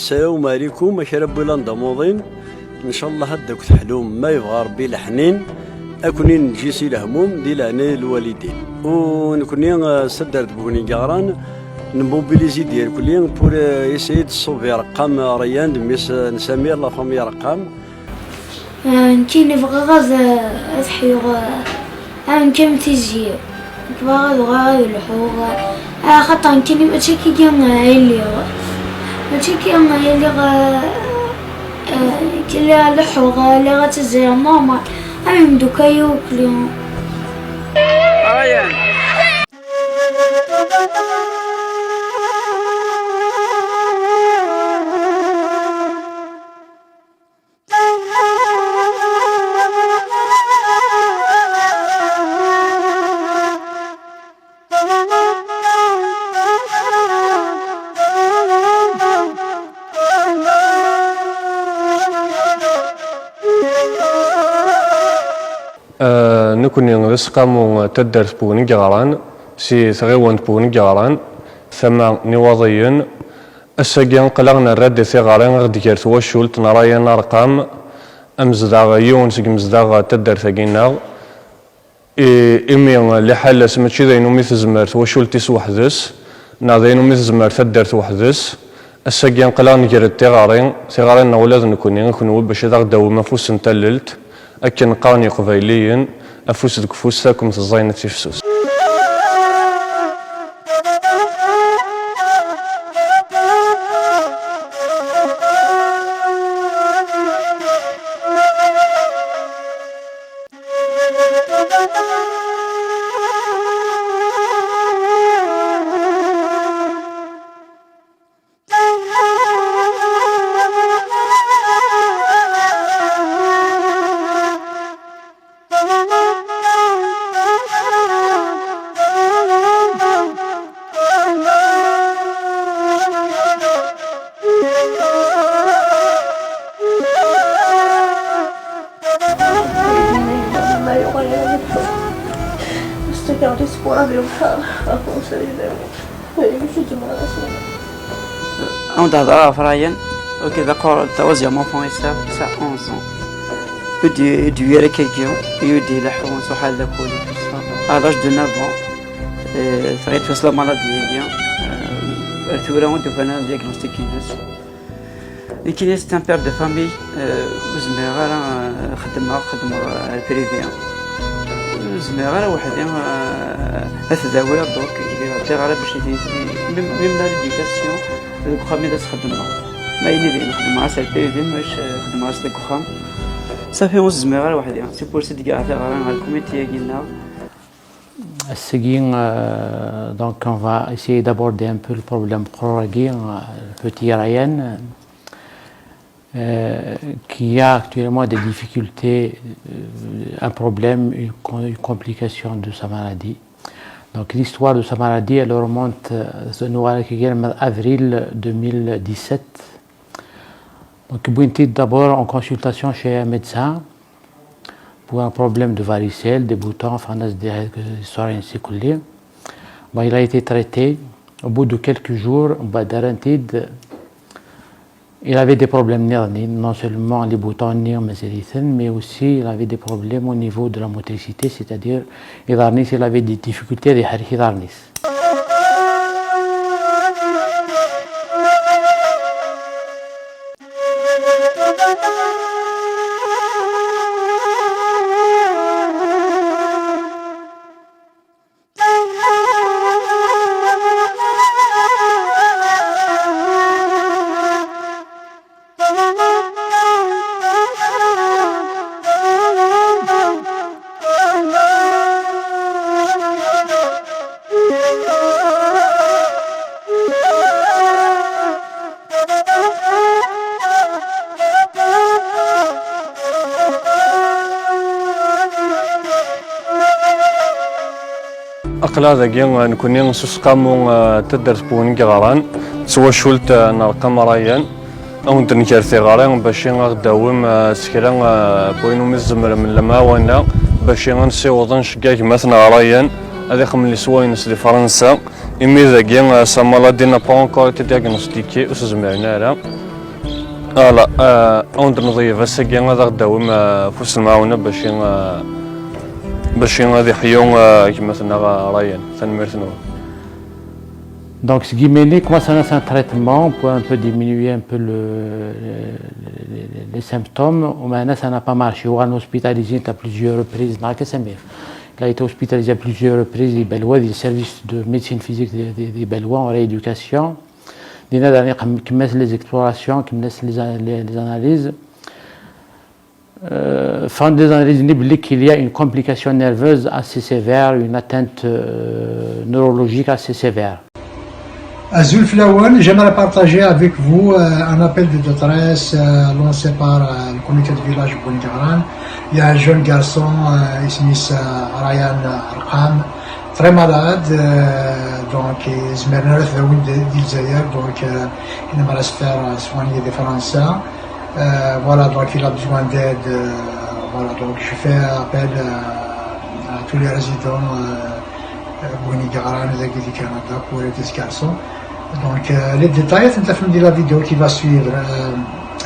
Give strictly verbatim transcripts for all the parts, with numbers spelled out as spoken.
Salam alaikum, a kra n wilan d amuḍin. Ncallah ad d-ak teḥlum, ma yebɣa Rebbi leḥnin, ad ken-in-neǧǧi si lehmum di leɛnaya n lwalidin. U nekni, eh, s taddart Bugni Gaɣran, nmobilizi-d irkelli pour, eh, essayer de sauver Reqqam, eh, Ryan, de mmi-s, eh, n Samir, la famille Reqqam. Eh, nekkini bɣiɣ ad, ad ḥyuɣ, eh, am kemm tizyi. Bɣiɣ ad uɣaleɣ ad lḥuɣ, eh, axaṭer nekkini mačči akka, eh, ay lliɣ. Mačči akka, eh, ay lliɣ, eh, eh, nekkini leḥḥuɣ, eh, lliɣ attazzaleɣ normal. Am imeddukal-iw akk-, Eh, nekkni d Aseqqamu n taddart Bugni Gaɣran, si tɣiwant Bugni Gaɣran, tama n Iwaḍiyen. Ass-agi, aql-aɣ nerra-d i tiɣri, aɣ-d-gar twacult n Ryan Arqam, amezdaɣ, yiwen seg imezdaɣ n taddart-agi-nneɣ. I, imi liḥala-s mačči d ayen umi tezmer twacult-is weḥd-s, neɣ d ayen umi tezmer taddart weḥd-s. Ass-agi, aql-aɣ nger-d tiɣri, tiɣri-nneɣ ula d nekkni, i kenwi, bac ad aɣ-d-tawim afus n tallelt, akken qqaren Yeqbayliyen, afus deg ufus, takemt ẓẓayen ad tifsus. Ad wen-d-hedreɣ ɣef Ryan. Ok, d'accord, le troisième enfant, il sert, il a onze ans. Puis du, du Yerekegi, il est là, on se halde à l'âge de neuf ans. Euh, ça a été la maladie, euh, elle a eu un diagnostic. Nekkini, c'est un père de famille, euh, ur zmireɣ ara, euh, xeddmeɣ, xeddmeɣ, euh, privé. Ur zmireɣ ara weḥd-i, euh, ad t-dawiɣ, donc, ur ɛṭiɣ ara bac ad yi-, même, même la rééducation, deg uxxam i d as-xeddmeɣ. Ma yella din xeddmeɣ-as ar privé, mac, euh, xeddmeɣ-as deg uxxam. Safi, ur zmireɣ ara weḥd-i. C'est pour ça i d-giɣ tiɣri ɣer lkumiti-agi-nneɣ. Ass-agi, euh, donc, on va essayer d'aborder un peu le problème qrur-agi, euh, le petit Ryan, euh, qui a actuellement des difficultés, euh, un problème, une co-, une complication de sa maladie. Donc, l'histoire de sa maladie, elle remonte, euh, en avril deux mille dix-sept. Donc, wwin-t-id d'abord en consultation chez un médecin pour un problème de varicelle, des boutons, enfin, des histoires ainsi que lui. Bon, il a été traité. Au bout de quelques jours, bon, rran-t-id, il avait des problèmes, non seulement les boutons, mais aussi il avait des problèmes au niveau de la motricité, c'est-à-dire, il avait des difficultés de. Aql-aɣ dagi, nekkni s useqqamu, eh, taddart n Bugni Gaɣran, d twacult, eh, n Arqam Ryan. Ad wen-d-nger tiɣri bac i aɣ-d-tawim, eh, s kra, eh, n wayen umi tzemrem lemɛawna, bac i ad nessiweḍ ad nceggeɛ gma-tneɣ Ryan ad ixemmel lesway-ines di Fransa. Imi dagi, eh, sa maladie n'a pas encore été diagnostiquée, ur s-zmiren ara. Ala, euh, awen-d-nḍeyyeb ass-agi ad aɣ-d-tawim, euh, afus n lemɛawna bac i, euh, bac i ad iḥyu, euh, gma-tneɣ, euh, Ryan. Tanemmirt-nwen. Donc, ce qui mène, commence à un traitement pour un peu diminuer un peu le, les, les symptômes. Mais ça n'a pas marché. On a hospitalisé à plusieurs reprises. Il a été hospitalisé à plusieurs reprises. Il est au service de médecine physique des, des, des Bellois en rééducation. Dinna daɣen kemmlent les explorations, kemmlent les, les, les analyses. Euh, fin des analyses, il y a une complication nerveuse assez sévère, une atteinte, euh, neurologique assez sévère. Azul flawen, j'aimerais partager avec vous, euh, un appel de détresse, euh, lancé par, euh, le comité de village Bouengran. Il y a un jeune garçon, euh, il s'appelle, euh, Ryan Arqam, très malade, euh, donc il se met à donc, euh, il aimerait se faire, euh, soigner de France. Euh, voilà, donc il a besoin d'aide. Euh, voilà, donc je fais appel, euh, à tous les résidents, euh, euh, Bouengran, pour aider ce garçon. Donc, euh, les détails, c'est une de la vidéo qui va suivre. Euh,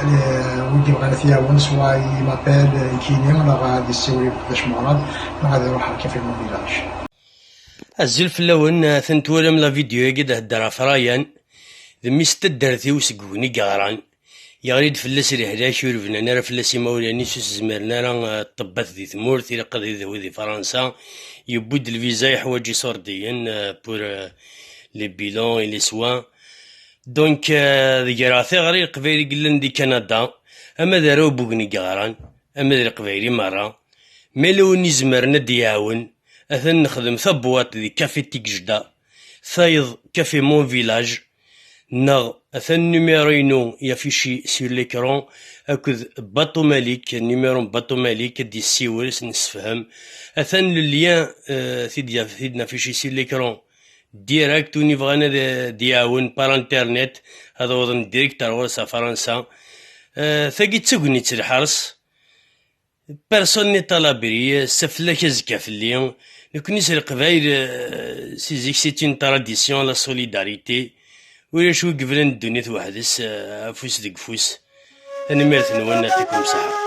les, oui, il va soit il m'appelle, euh, Kini, on aura des séries pour des on aura des rois qui fait mon village. Azul fell-awen, atan twalam la vidéo-agi d-hedder ɣef Ryan, d mmi-s n taddart-iw seg Wegni Yeɣran. Yeɣli-d fell-as lehlak, ur bnan ara fell-as imawlan-is, ur s-zmiren ara, eh, ṭṭebbat di tmurt, ilaq ad idawi di Fransa. Yewwi-d lviza, yeḥwaǧ iṣurdiyen, eh, pour, eh, les bilans et les soins. Donc, eh, ad greɣ tiɣri i Leqbayel i yellan di Kanada, ama d arraw n Wegni Yeɣran, ama d Leqbayel i merra. Ma yella win izemren ad d-iɛawen, atan nexdem tabwaṭ di Café Tigejda, tayeḍ Café Mon Village, neɣ atan numéro-inu yaffichi sur l'écran, akked Baṭu Malik, numéro n Baṭu Malik, ad d-yessiwel, ad s-nessefhem. Atan le lien, euh, t-id-yaf-, t-id-naffichi sur l'écran direct, win yebɣan ad, ad d-iɛawen par internet, ad awḍen direct ar ɣur-s ɣer Fransa. Euh, tagi d tagnit n lḥers. Personne n'est à l'abri, ass-a fell-ak, azekka fell-i. Nekni s Leqbayel, eh, si zik, c'est une tradition, la solidarité. Ulac wi yebnan ddunit weḥd-s, eh, afus deg ufus. Tanemmirt-nwen, yɛṭikum ṣṣeḥḥa.